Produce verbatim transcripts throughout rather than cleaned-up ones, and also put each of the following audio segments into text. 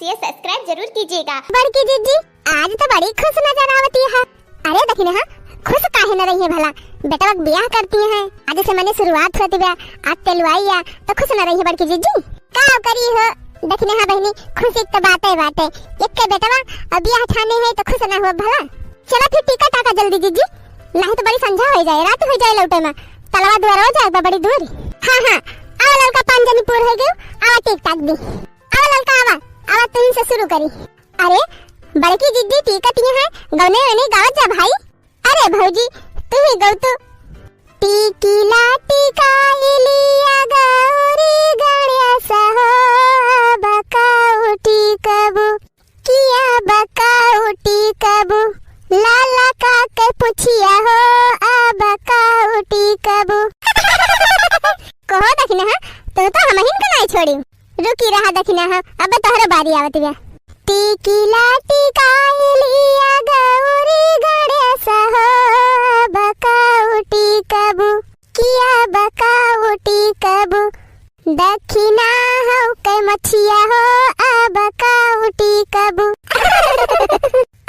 ये subscribe जरूर कीजिएगा। बड़की जिज्जी, आज तो बड़ी खुश नजर आवती है। अरे दखिनहा, खुश काहे न रही है भला, बेटवा के बियाह करती हैं, आज से मने शुरुआत होती बा, आज तेलुआई आ, तो खुश न रही है बड़की जिज्जी। का करी हो दखिनहा बहिनी, खुशी के तो बाते बाटे, एक के बेटवा और बियाह ठाने है तो खुश न हो भला। चला फिर टीका टाका जल्दी जिज्जी, नहीं तो बड़ी संझा हो जाए, रात हो जाए लौटे में, तलवा दुआरवा जाए बा बड़ी दूर। हाँ हाँ, आवा ललका पाँच जनी पूर हो गयो, आवा टीक टाक दी। आवा ललका आवा, आवा तुम से शुरू करी। अरे बड़की जिज्जी टीका तिया है, गौने वने गावत जा भाई। अरे भौजी तू ही गौ तो। टीकी लाटी काइलिया गौरी गणेश हो, बकाऊ टीकबू, किया बकाऊ टीकबू, लाला का के पुछिया हो, आ बकाऊ टीकबू। कहो दखिनहा, तू तो हमहिन के नहीं छोड़ी। रुकी रहा दखिनहा, अब तोहरे बारी आवत बा। टीकी लाटी काइलिया गौरी गणेश हो, बकाऊ टीकबू, किया बकाऊ टीकबू, दखिना हो के मछिया हो, आ बकाऊ टीकबू।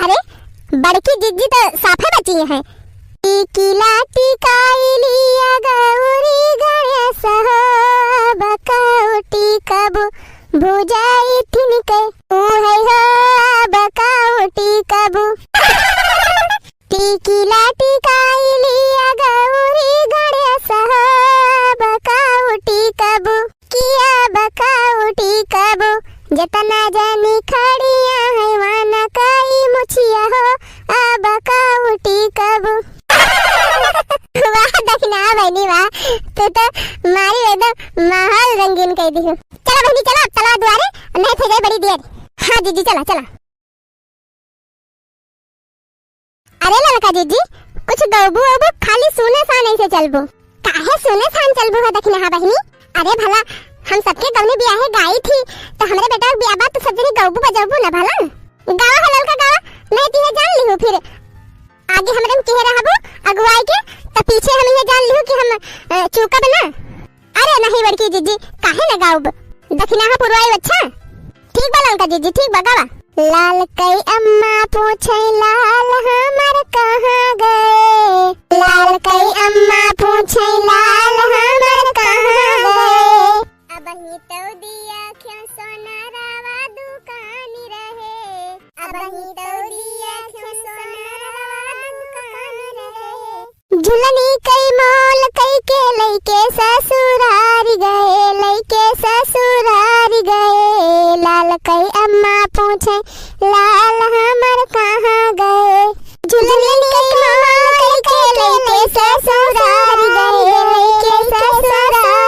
अरे बड़की जिज्जी तो साफे बची हैं। टीकी लाटी काइलिया गौरी गणेश हो, बकाऊ टीकबू, भुजाई थिनके ऊ है हो, बकाऊ टीकबू। टीकी लाटी काइलिया गौरी गणेश हो, बकाऊ टीकबू, किया बकाऊ टीकबू, जतना जनी खड़िया है वाना काई मुछिया हो, आ बकाऊ टीकबू। वाह दखिनहा बहिनी वाह, तू तो मारी एकदम माहौल रंगीन कर दी हो। चला बहिनी चला, अब चला दुआरे, नहीं थे जाए बड़ी देर। हाँ जिज्जी चला चला। अरे ललका जिज्जी, कुछ गौबू ओबू, खाली सुने सान ऐसे चलबू? काहे सुने सान चलबू है दखिनहा बहिनी? अरे भला हम सबके गौने बियाहे गाई थी, तो हमरे बेटा के बियाह बा तो सब जनी गौबू बजौबू ना भला? गावा हो ललका गावा, नहीं तिहे जान लिहू फिर। आगे हमरे में किहे रहबू अगुवाई के, तो पीछे हम ये जान लिहू कि हम, अ, चूकब ना। अरे नहीं बड़की जिज्जी, काहे न गाउब? दखिनहा पुरवाई अच्छा। ठीक बा ललका जिज्जी, ठीक बा, गावा। लाल कई अम्मा पूछे लाल हमर कहाँ गए? लाल कई अम्मा पूछे लाल हमर कहाँ गए? अबही तो दिया क्यों सोनारावा दुकान रहे। अबही तो दिया क्यों सोनारावा दुकान रहे। झुलनी कई मोल कई के लइके ससुरार गए, लइके ससुरार गए। लाल कई अम्मा पूछे, लाल हमर कहाँ गए? झुलनी कई मोल कई के लइके ससुरार गए, लइके ससुरार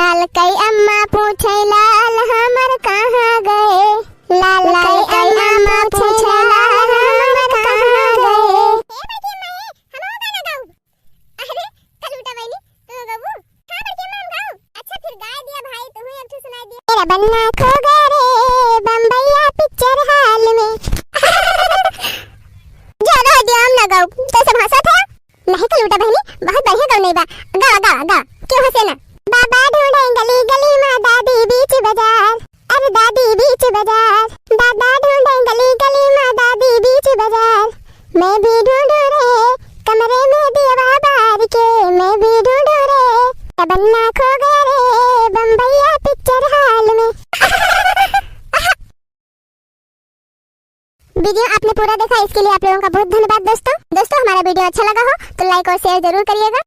लाल कई अम्मा पूछे लाल हमर कहाँ गए, लाल कई अम्मा पूछे लाल हमर कहाँ गए। ए बड़की अम्मा, ए, हमहू गाना गाउब। अरे, कलूटा बहिनी, तू गबू? हाँ, बड़की अम्मा, हम गाउब। अच्छा, फिर गाय दिया भाई, तू ही एक ठो सुनाई दिया। मेरा बन्ना खो गया रे, बम्बैया पिक्चर हाल में। ज्यादा हो गया, हम ना गाउब। तो सब हंसत है। नहीं कलूटा बहिनी, बहुत बढ़िया गौनई बा। गावा, गावा, गावा। क्यों हंसे ना? बाबा ढूंढे गली गली मा दादी बीच बाजार। अरे दादी बीच बाजार, दादा ढूंढे गली गली मा दादी बीच बाजार। मैं भी ढूंढूं रे कमरे में दिया बार के, मैं भी ढूंढूं रे। तमन्ना खो गया रे बम्बैया पिक्चर हाल में। वीडियो आपने पूरा देखा, इसके लिए आप लोगों का बहुत धन्यवाद दोस्तों। दोस्तों, हमारा वीडियो अच्छा लगा हो तो लाइक और शेयर जरूर करिएगा।